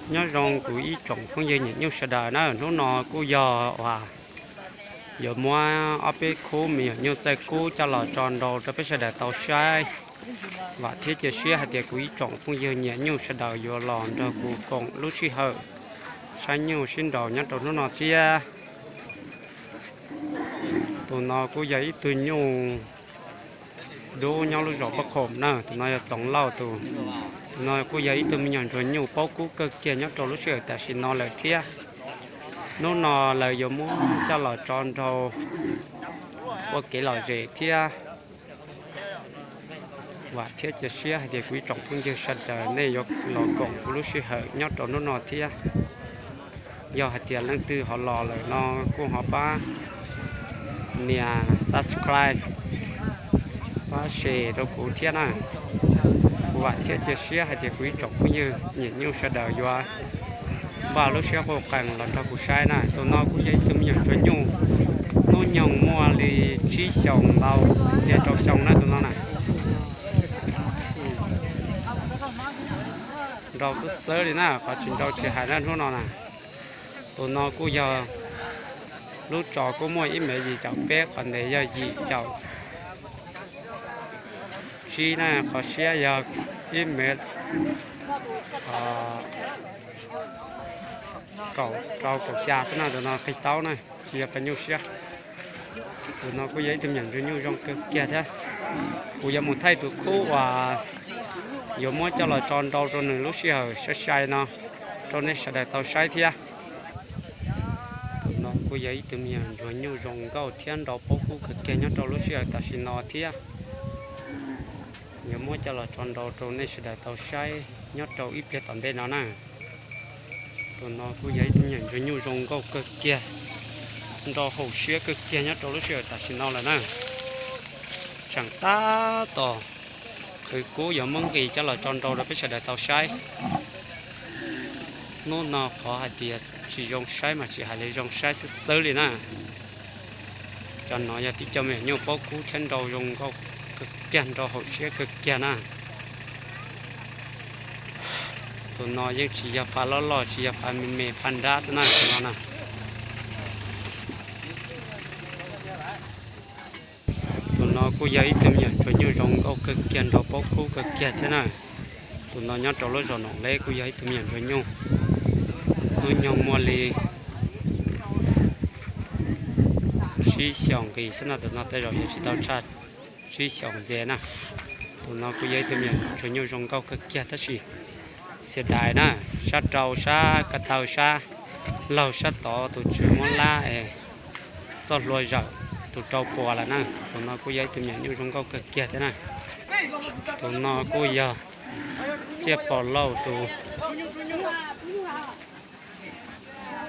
Nyob zoo kuv ib tsoom phooj ywg nyiam nyuj sawv daws na, hnub no kuj yog uas yuav muab ob peb khub me nyuam nyuj txawj kub coj los tso nrau rau peb sawv daws tau saib. Vam thiab cia siab hais tias kuv ib tsoom phooj ywg nyiam nyuj sawv daws yuav los nrog kuv koom lub sij hawm saib nyuj sib nraus nyob rau hnub no thiab. Tus no kuj yog ib tug nyuj dub nyob lub zos Paj Khoom na, tus no yog Txoov Lauj tus. Tus no kuj yog ib tug me nyuam ntsuag nyuj paub kub kawg kiag nyob rau lub sij hawm tam sim no lawm thiab. Hnub no lawv yuav muab coj los tso nrau ua kev lom zem thiab. Vam thiab cia siab hais tias kuv ib tsoom phooj ywg sawv daws nej yuav los koom kuv lub sij hawm nyob rau hnub no thiab. Yog hais tias leej twg ho los lawm no kuj ho pab nias subscribe, pab share rau kuv thiab na. Kuv vam thiab cia siab hais tias kuv ib tsoom phooj ywg nyiam nyuj sawv daws yuav npaj lub siab quj qees los nrog kuv saib na. Tus no kuj yog ib tug me nyuam ntsuag nyuj, hnub nyoog muaj li tsib xyoos ntau, ntawm rau xyoo na tus no na. Nrau xwb xwb li na, qhov tsis nrau tsis hais na hnub no na. Tus no kuj yog lub tso kuj muaj ib mev yim caum peb, qhov ntev yog yim caum tsib na, qhov siab yog ib mev kaum rau kaum xya xwb na, tus no qig taub na, tsis yog pes nyuj siab. Tus no kuj yog ib tug me nyuam ntsuag nyuj zoo kawg kiag thiab. Kuv yuav mus thaij tus khub uas yuav muab coj los tso nrau rau nws lub sij hawm sai sai no rau nej sawv daws tau saib thiab. Tus no kuj yog ib tug me nyuam ntsuag nyuj zoo nkauj thiab nrau paub kub kawg kiag nyob rau lub sij hawm tam sim no thiab. Yuav muab coj los tso nrau rau nej sawv daws tau saib nyob rau ib pliag tom ntej no na. Tus no kuj yog ib tug me nyuam ntsuag nyuj zoo nkauj kawg kiag, nrau haum siab kawg kiag nyob rau lub sij hawm tam sim no lawm na. Tseem tab tom qhwv kub yuav muab nqis coj los tso nrau rau peb sawv daws tau saib. Hnub no qhov hais tias tsis zoo saib mas tsis hais li, zoo saib xwb xwb li na. Cov no yog tib co me nyuam nyuj paub kub thiab nrau zoo nkauj kawg kiag, nrau haum siab kawg kiag na. Tus no yeej tsis yog phav loj loj, tsis yog phav me me, phav nrab xwb na tus no na. Tus no kuj yog ib tug me nyuam ntsuag nyuj zoo nkauj kawg kiag, nrau paub kub kawg kiag thiab na. Tus no nyob rau lub zos Noom Leb kuj yog ib tug me nyuam ntsuag nyuj, hnub nyoog muaj li tsib xyoos nqis xwb no, tus no tej zaum yuav tsis tau tshaj tsib xyoos ntxiv na. Tus no kuj yog ib tug me nyuam ntsuag nyuj zoo nkauj kawg kiag tab sis xiam dais na, sab rau sab ko taw, sab laug sab tod tus tswv muab lab es txoj hlua zawm tus rau puas lawm na. Tus no kuj yog ib tug me nyuam nyuj zoo nkauj kawg kiag thiab na. Tus no kuj yog Txhiaj Pos Lauj tus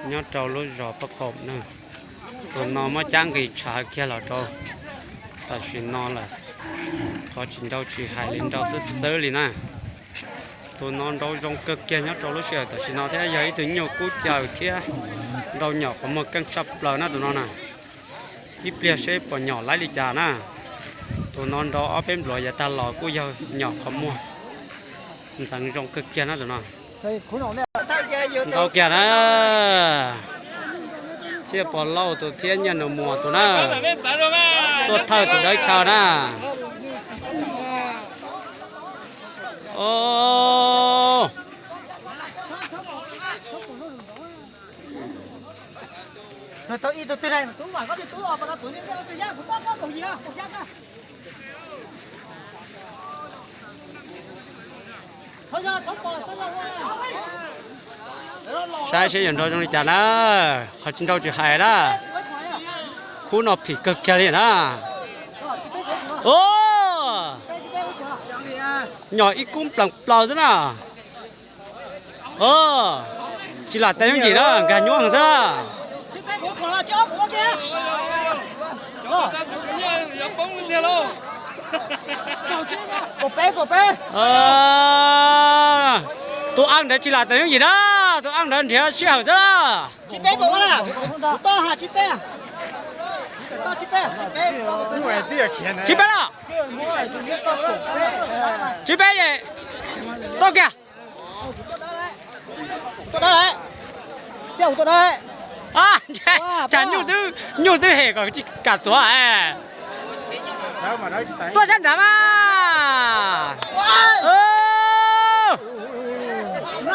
nyob rau lub zos Paj Khoom na. Tus no muab cab nqis tshav kiag los rau tam sim no lawm, qhov tsis nrau tsis hais li, nrau xwb xwb li na. Tus no nrau zoo kawg kiag nyob rau lub sij hawm tam sim no thiab yog ib tug nyuj kub caws thiab nrau nyom qhov muag keej tshaj plaws na tus no na. Ib pliag seb puas nyom laib li cas na. Tus no nrau ob peb npluav yav tag los kuj yog nyom qhov muag ntxeev zoo kawg kiag na tus no. Ntau kiag na. Txhiaj Pos Lauj tus thiab Nyiaj Nus Muas tus na, tuaj thawj tus dawb chaw na. Saib seb yuav nrau zoo li cas na. Qhov tsis nrau tsis hais na, khub no phim kawg kiag li na. Nyom ib kub nplees plaws xwb na. Tsis lam tau yooj yim na, nkag nyuaj heev xwb na. Tus ab ntawd tsis lam tau yooj yim na, tus ab ntawd nrhiav sij hawm xwb na. Tsib peb los? Tsib peb, tau kiag. Tuaj dawb, Xia Hum tuaj dawb. Tsam nyuj twb, nyuj twb hem kom tsis kam tuav. Tuaj sab nrad mas.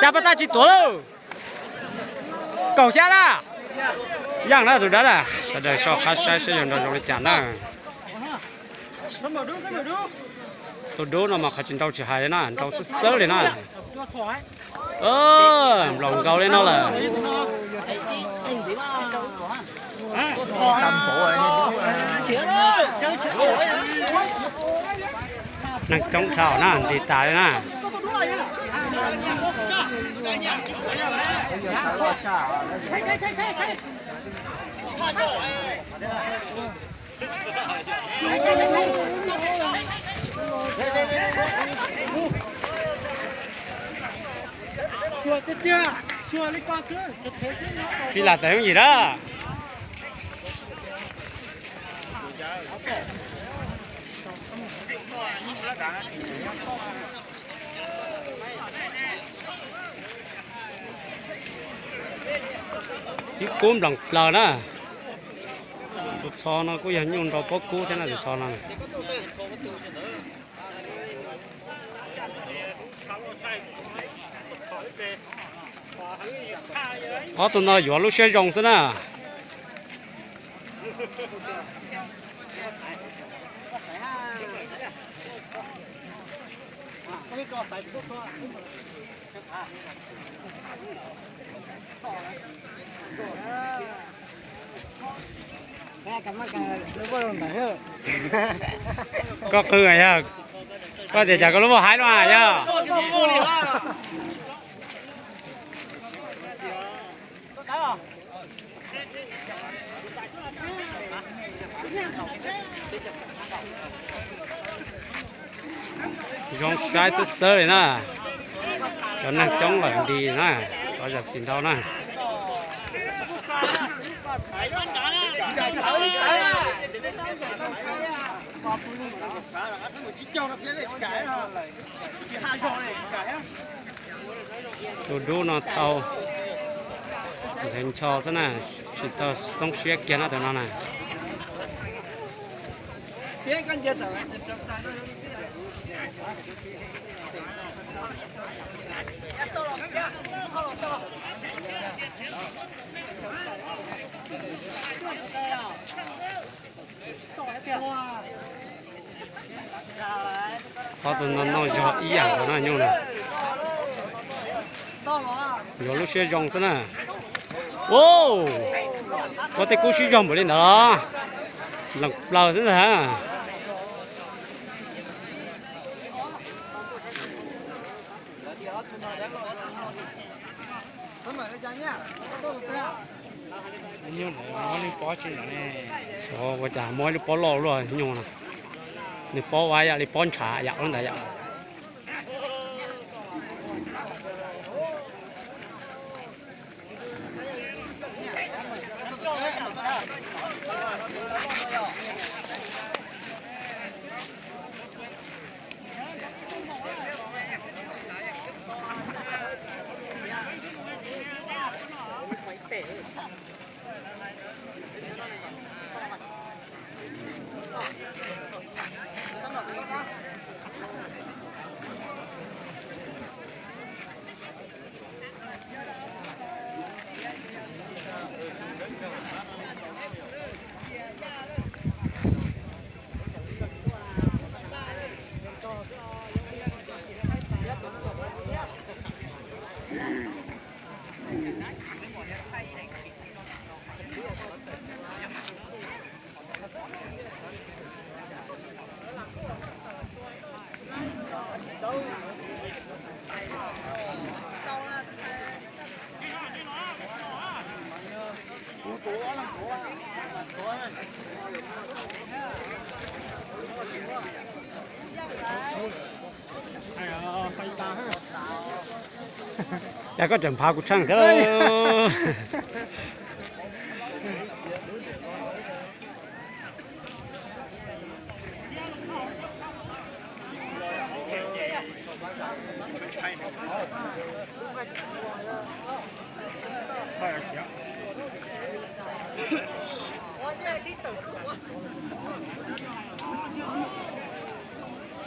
Tsam pab tab tsis tuav lauj. Kaum xya na. Yeej na tus dawb na. Sawv daws soj qab saib seb yog nrau zoo li cas na. Tus dub no mas qhov tsis nrau tsis hais li na, nrau xwb xwb li na. Nplaum nkaus li no lawm. Neeg coob dhau na, nti tas li na. Pib lam tawm yooj yim na. Ib kub nploos plaws na. Tus txho no kuj yog nyuj nrau pob kub thiab na, tus txho no. Ob tug no yuav lub siab zoo xwb na. Koj qw yog, koj tias cas koj lub muaj haib no yog. Zoo saib xwb xwb li na. Cov neeg coob lawm nti na, tov zam txim ntau na. Tus dub no thau ntshav ncho xwb na, tsis tau xoob siab kiag na tus no na. Ob tug no noj zog ib yam nkaus na nyuj na. Yuav lub siab zoo xwb na. Ua, ua tej kub sib zog npaum li ntawd los nploos plaws xwb ntag. Ua cas muab ib lub pob loj luaj nyuj no. Nws pob ua yam li pob ntshav yam ub ntawd yom. Cas koj tseem phav kuv tsheej thiab lauj.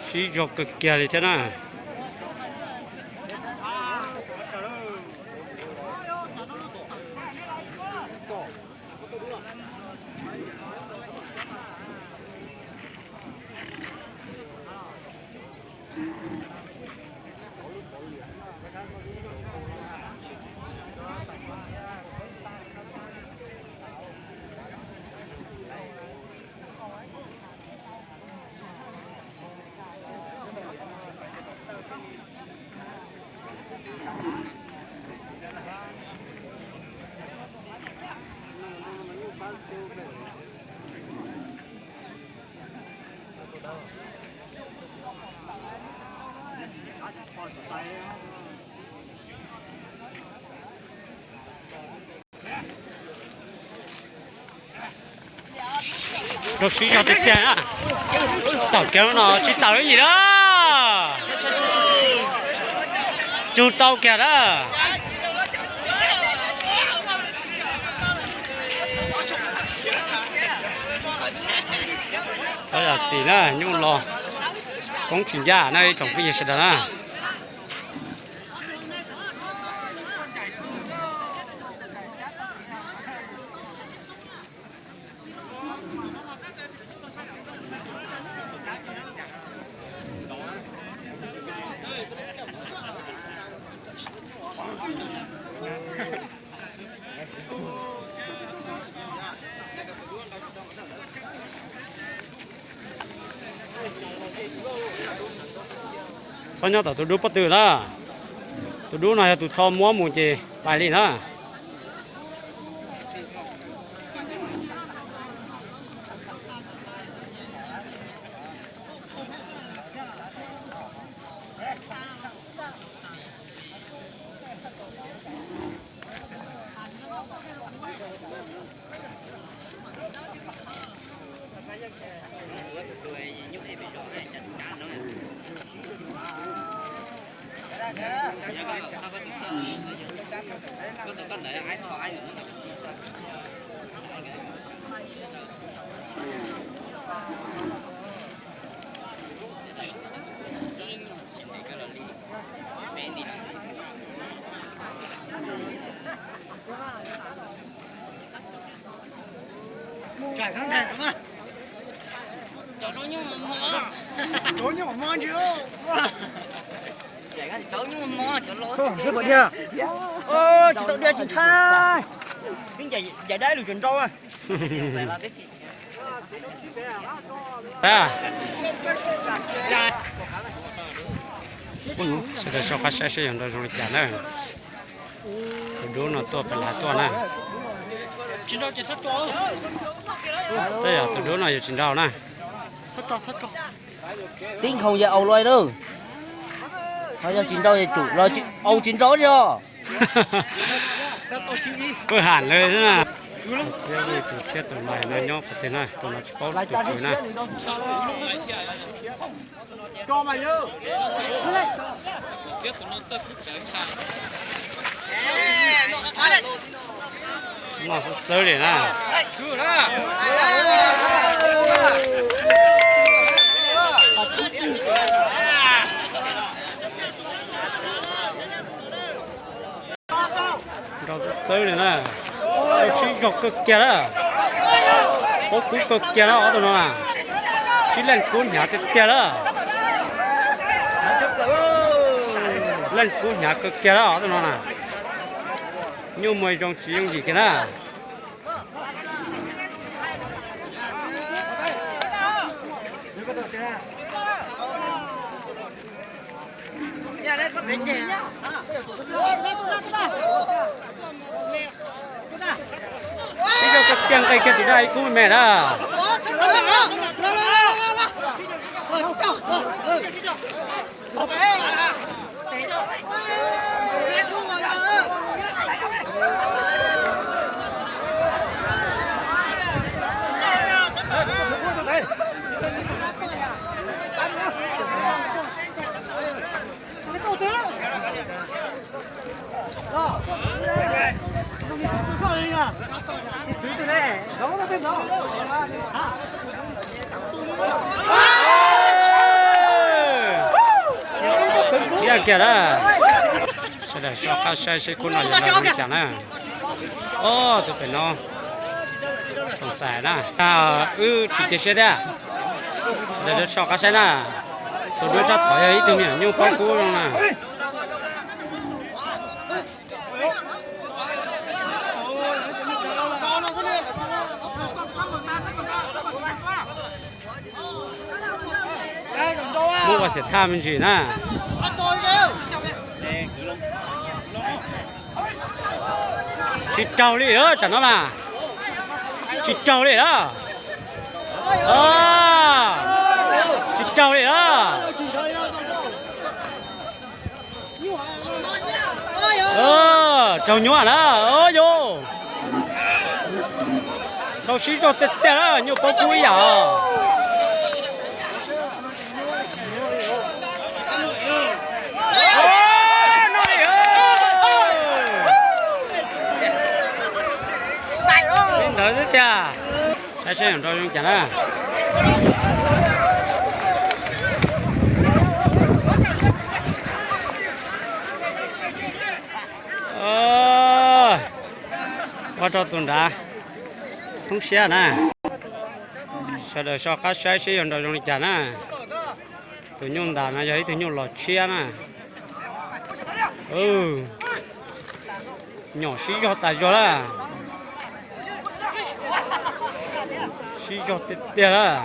Sib zog kawg kiag li thiab na. Rau siv zog tiag tiag na. Tawm kiag no tsis tawm ib yim na. Cug tau kiag na. Thov zam txim na, nyuj los koob tsis ncaj na ib tsoom phooj ywg sawv daws na. Txhob nyob tom tus dub pob tw na. Tus dub no yog tus txho muab mus ces pais li na. Tsis tau dhia, tsis ntshai. Ncaim dab lug tsuas nrau. Sawv daws so qab saib seb yog nrau zoo li cas na. Tus dub no tuaj pem lav tuaj na. Tej yog tus dub no yog tsis nrau na. Tib nkhoos yog aus lawm na. Ho yog tsis nrau yog tsum los au tsis nrau os. Pwj ham lawm xwb na. Thiab tus thiab tus no no nyob qhov twg na, tus no tsis paub tus twg na. Noj xwb xwb li na. Nrau xwb xwb li na. Sib zog kawg kiag na. Paub kub kawg kiag na ob tug no na. Sib leej kub hnyav tiag tiag na. Leej kub hnyav kawg kiag na ob tug no na. Nyuj muag zoo tsis yooj yim kiag na. Ib zaug koj tiag nqe kiag tim daj ib kub me me na. Yaj kiag na. Sawv daws soj qab saib seb khub no yuav nrau zoo li cas na. Ob tug pem no, Xoo Xais na. Wb tsis cia siab thiab. Sawv daws soj qab saib na. Tus dub sab tod yog ib tug me nyuam nyuj paub kub no na. Muab ua xiam thaj me ntsis na. Tsis raug li lawm tsam no na. Tsis raug li lawm. Tsis raug li lawm. Raug nyuaj na. Yus, raug sib zog tiag tiag na, nyuj paub kub ib yam. Li ntawd xwb tiag. Saib seb yuav nrau zoo cas na. Ua rau tus nrad xoob siab na. Sawv daws soj qab saib seb yuav nrau zoo li cas na. Tus nyuj ntas no yog ib tug nyuj los tshiab na. Nyom sib zog tas zog lawm. Sib zog tiag tiag lawm.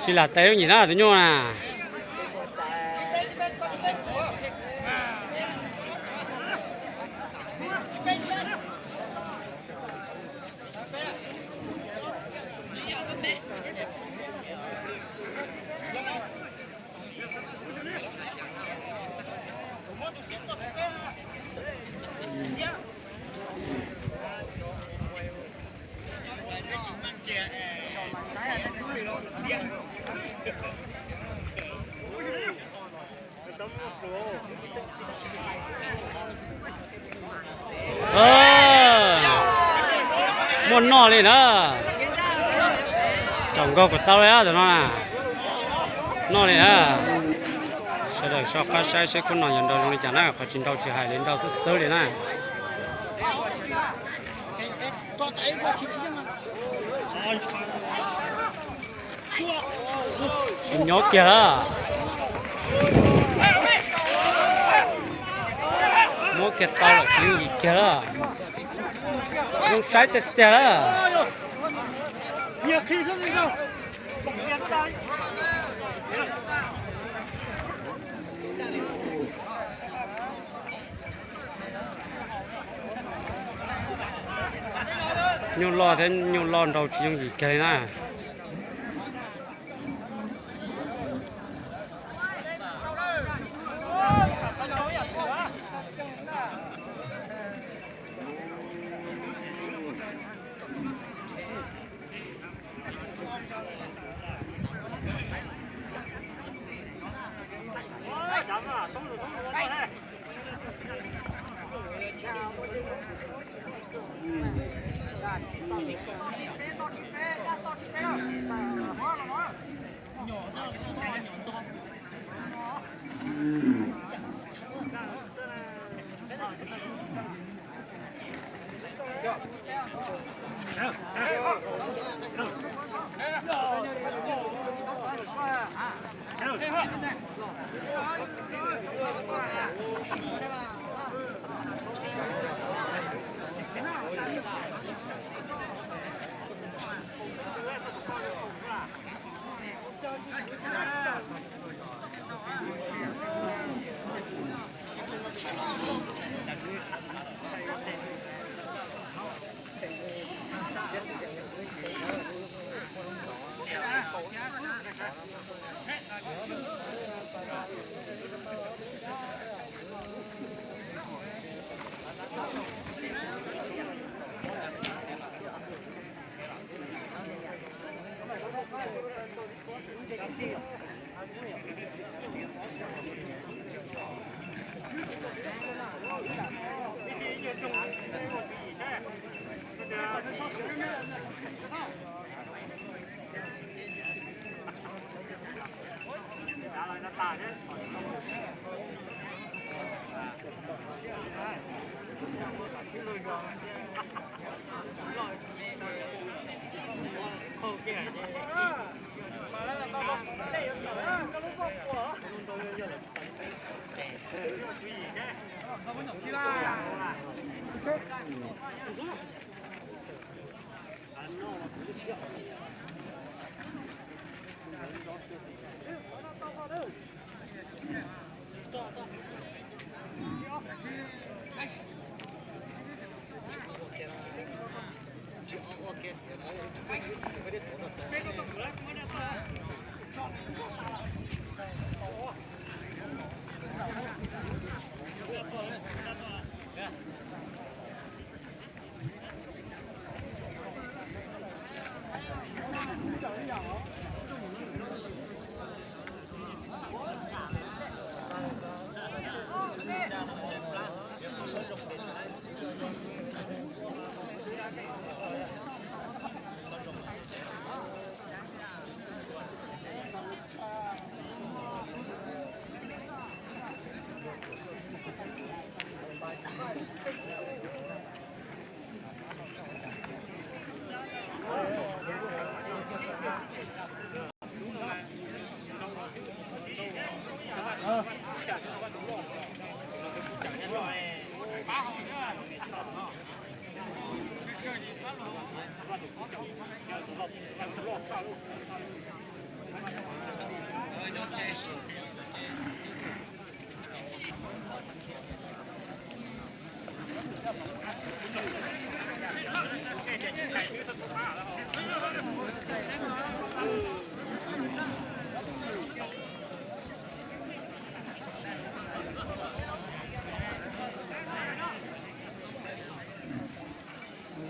Tsis lam tais lub nyim na tus nyuj na. Muaj noj li na. Tsaus nkaus kom tau li na tus no na. Noj li na. Sawv daws soj qab saib seb khub no yuav nrau zoo li cas na, qhov tsis nrau tsis hais li, nrau xwb xwb li na. Tsis nyob kiag lawm. Muab kiag tau lawm tsis yooj yim kiag lawm. Zoo saib tiag tiag lawm. Nyuj loj thiab nyuj loj nrau tsis yooj yim kiag li na.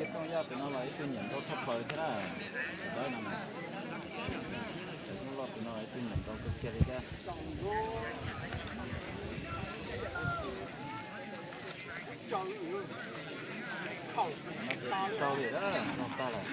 Yaj Tooj Yaj tus no los ib tug nyiam ntau tshaj plaws thiab na. Tus dawb no na. Cov Xyooj Lauj tus no los ib tug nyiam ntau kawg kiag li thiab. Tau li na, no tag lawm.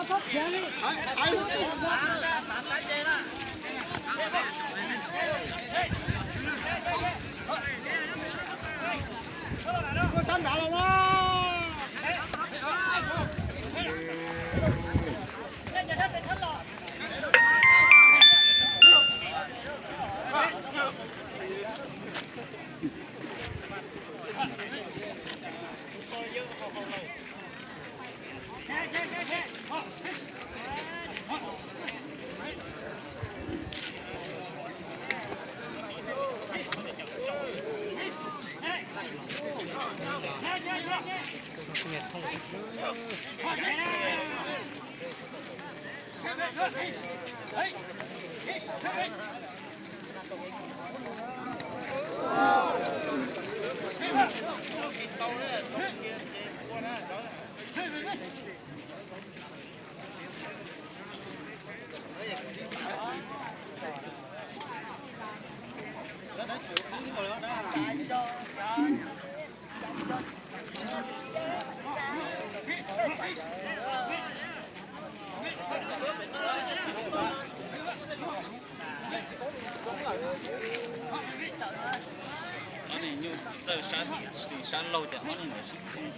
Ob niag nyuj txawj sab xis sab laug ces ob niag ntawd sib khoo rau.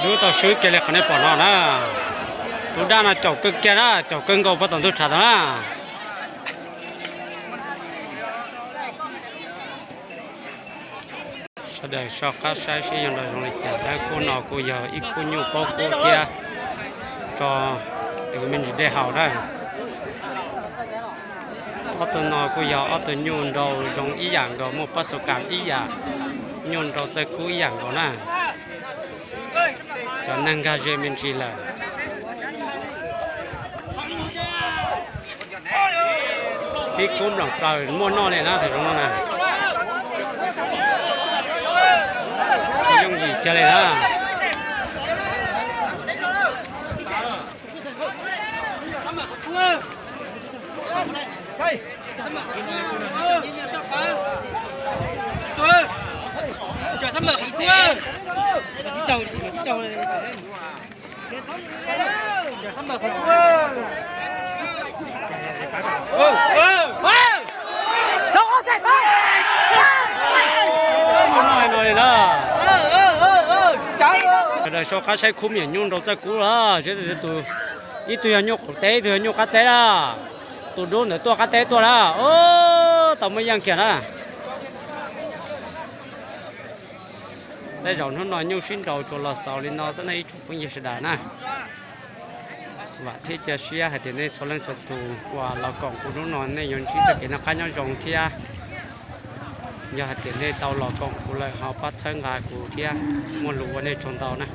Lub tau swb kiag li qhov nej pom no na. Tus daj no caum kawg kiag na, caum kawg nkaus puag tom ntug tshav tod na. Sawv daws soj qab saib seb yuav nrov zoo li cas. Lawv khub no kuj yog ib khub nyuj paub kub thiab, rau tus me ntsis dej haus na. Ob tug no kuj yog ob tug nyuj nrau zoo ib yam nkaus, muaj pab xu kam ib yam, nyuj nrau txawj kub ib yam nkaus na. Cov neeg nkag ze me ntsis lawm. Tib kub nploom plaws muaj noj li na, thaum zoo no na. Tsis yooj yim kiag li na. Ua no li na. Lawv sau qab saib khub me nyuam nyuj nrau txawj kub lawm, ib tug yog nyuj qaum teb, ib tug yog nyuj qab teb na. Tus dub ntawd tuaj qab teb tuaj na, tau muaj yeej kiag na. Tej zaum hnub no nyuj sib nraus tsuas los xaus li no xwb na ib tsoom phooj ywg sawv daws na. Vam thiab cia siab hais tias nej txhua leej txhua tus uas los koom kuv hnub no nej yuav ntsib txoj kev noj qab nyob zoo thiab. Yog hais tias nej tau los koom kuv lawm ho pab txhawb nqa kuv thiab, muaj lus ua nej tsaug ntau na.